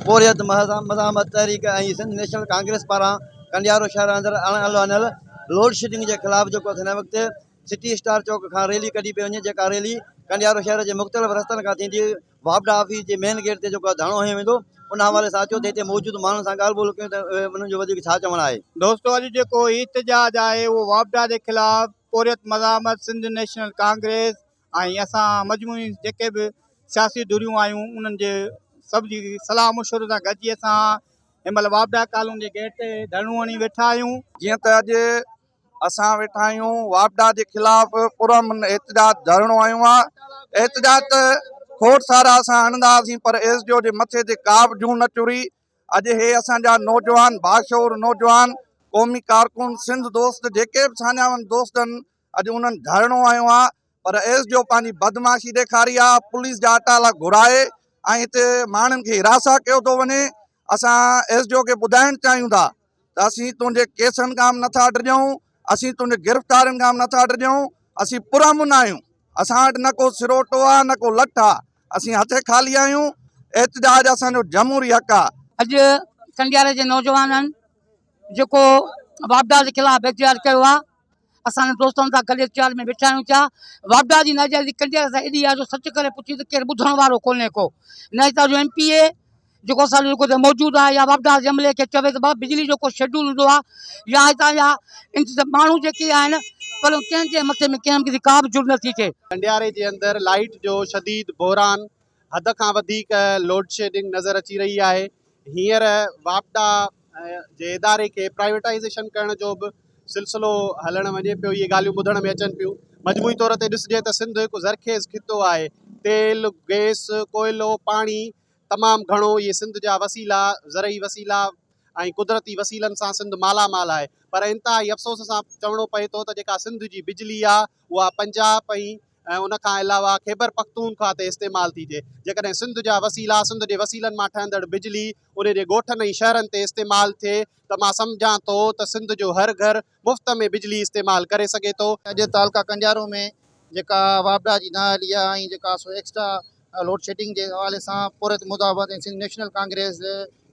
پورهيت مزاحمت تحريڪ ۽ Sindh national Congress پاران ڪنڊيارو شهر اندر اڻ اعلانيل لوڊشيڊنگ جي خلاف جيڪو هن وقت سٽي اسٽار چوڪ کان ريلي ڪڍي پئي وڃي جيڪا ريلي ڪنڊيارو شهر جي مختلف رستن کان ٿيندي واپڊا آفيس جي مين گيٽ تي جيڪو ڌرڻو هنيو ويندو ان حوالي سان اچو ته هتي موجود ماڻهن سان ڳالهه ٻولهه ڪيون ته انهن جو وڌيڪ ڇا چوڻ آهي. دوستو اڄ جيڪو احتجاج آهي اهو واپڊا جي خلاف پورهيت مزاحمت سنڌ نيشنل ڪانگريس ۽ اسان مجموعي جيڪي به سياسي ڌريون آهيون انهن جي سڀ جي صلاح مشوري سان گڏجي اسان هن مهل واپڊا ڪالوني جي گيٽ تي ڌرڻو هڻي ويٺا آهيون. جيئن ته اڄ اسان ويٺا آهيون واپڊا جي خلاف پرامن احتجاج ڌرڻو هنيو آهي احتجاج ته کوڙ سارا اسان هڻندا هئاسين پر ايس ڊي او جي مٿي تي ڪا به جون نه چري اڄ هي اسان جا نوجوان باشعور نوجوان قومي ڪارڪن سنڌ دوست جيڪي به ساڃاهوند دوست آهن اڄ انهن ڌرڻو هنيو آهي پر ايس ڊي او پنهنجي بدمعاشي ڏيکاري آهي پوليس جا اٽالا گهرائي ۽ هتي ماڻهن کي حراسان ڪيو ٿو وڃي اسان ايس ڊي او کي ٻڌائڻ چاهيون ٿا ته اسين تنهنجي ڪيسن کان به نٿا ڊڄون اسين تنهنجي گرفتارين کان به نٿا ڊڄون اسين پرامن آهيون اسان وٽ نه ڪو سروٽو آهي نه ڪو لٺ آهي اسين هٿين خالي آهيون، احتجاج اسان جو جمهوري حق آهي. اڄ ڪنڊياري جي نوجوانن جيڪو واپڊا جي خلاف احتجاج ڪيو آهي اسان دوستن سان گڏ احتجاج ۾ ويٺا آهيون ٿيا واپڊا جي ناجائزي ڪنڊياري سان ايڏي آهي جو سچ ڪري پڇي ته ڪير ٻڌڻ وارو ڪونهي ڪو نه هتان جو ايم پي اي جيڪو اسان جو جيڪو موجود آهي يا واپڊا جي عملي کي چوي ته بابا بجلي جو ڪو شيڊول هوندو آهي يا هتان جا انتظام ماڻهو جيڪي آهن پر ڪنهن جي مٿي ۾ ڪنهن به ڪا به جرئت نٿي ٿئي. ڪنڊياري جي اندر لائيٽ جو شديد بحران، حد کان وڌيڪ لوڊشيڊنگ نظر اچي رهي آهي، هينئر واپڊا جي اداري کي پرائيويٽائيزيشن ڪرڻ جو به سلسلو هلڻ وڃي پيو، اهي ڳالهيون ٻڌڻ ۾ اچن پيون، مجموعي طور تي ڏسجي ته سنڌ هڪ زرخيز خطو آهي، تيل، گئس، ڪوئلو، پاڻي تمام گهڻو اهي سنڌ جا وسيلا زرعي وسيلا ۽ قدرتي وسيلن سان سنڌ مالا مال آهي پر انتهائي افسوس سان چوڻو پئي ٿو ته جيڪا سنڌ جي بجلي آهي اها پنجاب ۽ ان کان علاوه خيبر پختونخوا تي استعمال ٿي ٿئي جيڪڏهن سنڌ جا وسيلا سنڌ جي وسيلن مان ٺهندڙ بجلي ان جي ڳوٺن ۽ شهرن تي استعمال ٿئي ته مان سمجهان ٿو ته سنڌ جو هر گهر مفت ۾ بجلي استعمال ڪري سگهي ٿو. اڄ تعلقه ڪنڊيارو ۾ جيڪا واپڊا جي نااهلي آهي ۽ جيڪا سو ايڪسٽرا لوڊشيڊنگ جي حوالي سان پورهيت مزاحمت ۽ سنڌ نيشنل ڪانگريس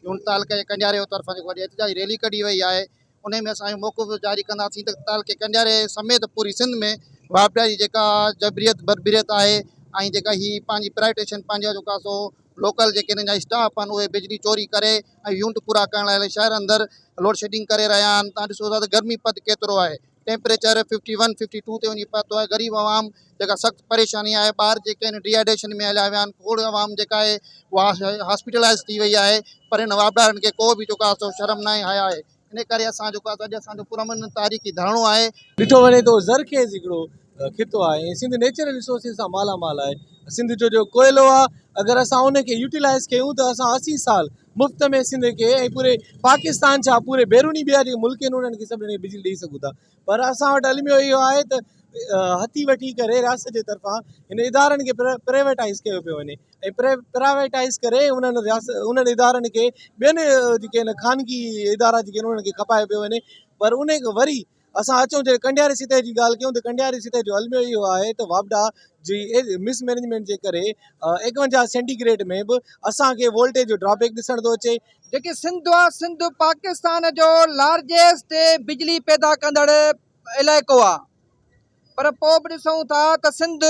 يونٽ تعلقي ڪنڊياري طرفان جيڪو اڄ احتجاجي ريلي ڪڍي وئي آهي انهي ۾ اسان اهو موقف جاري ڪنداسين ته تعلقي ڪنڊياري سميت پوري سنڌ ۾ واپڊا جي جيڪا جبريت بربريت آهي ۽ جيڪا هي پنهنجي پرائيٽيشن پنهنجا جيڪا سو لوڪل جيڪي هنن جا اسٽاف آهن اهي بجلي چوري ڪري ۽ يونٽ پورا ڪرڻ لاء شهر اندر لوڊشيڊنگ ڪري رهيا آهن تان ڏسو ٿا ته گرمي پد ڪيترو آهي temperature fifty one fifty two تي وڃي پهتو آهي غريب عوام جيڪا سخت پريشاني آهي ٻار جيڪي آهن ڊي هائيڊريشن ۾ هليا ويا آهن کوڙ عوام جيڪا آهي اها هاسپيٽلائز ٿي وئي آهي پر هن واپڊارن کي ڪو به جيڪو آهي سو شرم ناهي حيا آهي ان ڪري اسان جيڪو آهي اڄ اسان جو پرامن تاريخي ڌرڻو آهي. ڏٺو وڃي ته اهو زرخيز هڪڙو خطو آهي ۽ سنڌ نيچرل ريسورسز سان مالا مال آهي سنڌ جو جو ڪوئلو آهي اگر اسان ان کي يوٽيلائز ڪيون ته اسان 80 سال مفت ۾ سنڌ کي ۽ پوري پاڪستان ڇا پوري بيروني ٻيا جيڪي ملڪ آهن انهن کي سڀني کي بجلي ڏئي سگهون ٿا پر اسان وٽ الميو اهو آهي ته هٿي وٺي ڪري رياست جي طرفان هن ادارن کي پرائيويٽائز ڪيو پيو وڃي ۽ پرائيويٽائز ڪري انهن رياست انهن ادارن کي ٻين جيڪي آهن خانگي ادارا جيڪي آهن انهن کي کپايو پيو وڃي پر ان کي وري اسان اچون جي ڪنڊياري سطح جي ڳالهه ڪيون ته ڪنڊياري سطح جو الميو اهو آهي ته واپڊا جي مس مئنيجمينٽ جي ڪري 51 سينٽي گريڊ ۾ به اسان کي وولٽيج جو ڊرابيڪ ڏسڻ ٿو اچي. جيڪي سنڌ آ سنڌ پاڪستان جو لارجيسٽ بجلي پيدا ڪندڙ علائقو آ پر پوء به ڏسون ٿا ته سنڌ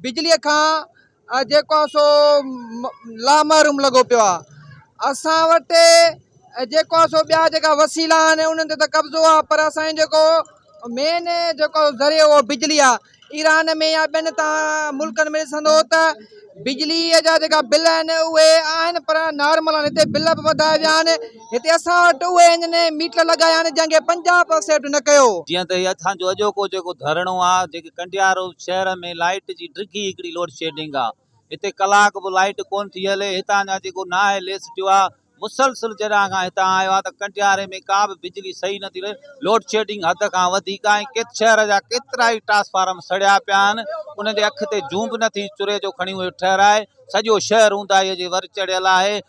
بجلي کان جيڪو آ سو لامحروم لڳو پيو آ اسان وٽ جيڪو آ سو ٻيا جيڪا وسيلا آهن انهن تي ته قبضو آ پر اسان جو جيڪو مين جيڪو ذريعو اهو بجلي آ ايران ۾ يا ٻين تان ملڪن ۾ ڏسندو ته بجلي جا جيڪا بل آهن اهي آهن پر نارمل آهن هتي بل به وڌايا ويا آهن هتي اسان وٽ اهي انهن ميٽر لڳايا آهن جنهن کي پنجاب اڪسيپٽ نه ڪيو. جيئن ته هي اسان جو اڄوڪو جيڪو ڌرڻو آ جيڪي ڪنڊيارو شهر ۾ لائيٽ جي ڊگهي هڪڙي لوڊ شيڊنگ آ هتي ڪلاڪ به لائيٽ ڪون ٿي هلي هتان جا جيڪو نااهل ايس ڊي او آ مسلسل جڏهن کان هتان آيو آهي ته ڪنڊياري ۾ ڪا به بجلي صحيح نٿي رهي، لوڊشيڊنگ حد کان وڌيڪ آهي ۽ ڪيت شهر جا ڪيترائي ٽرانسفارم سڙيا پيا آهن، انهن جي اک تي جون به نٿي چري جو کڻي اهي ٺهرائي، سڄو شهر اونداهي جي ور چڙهيل آهي.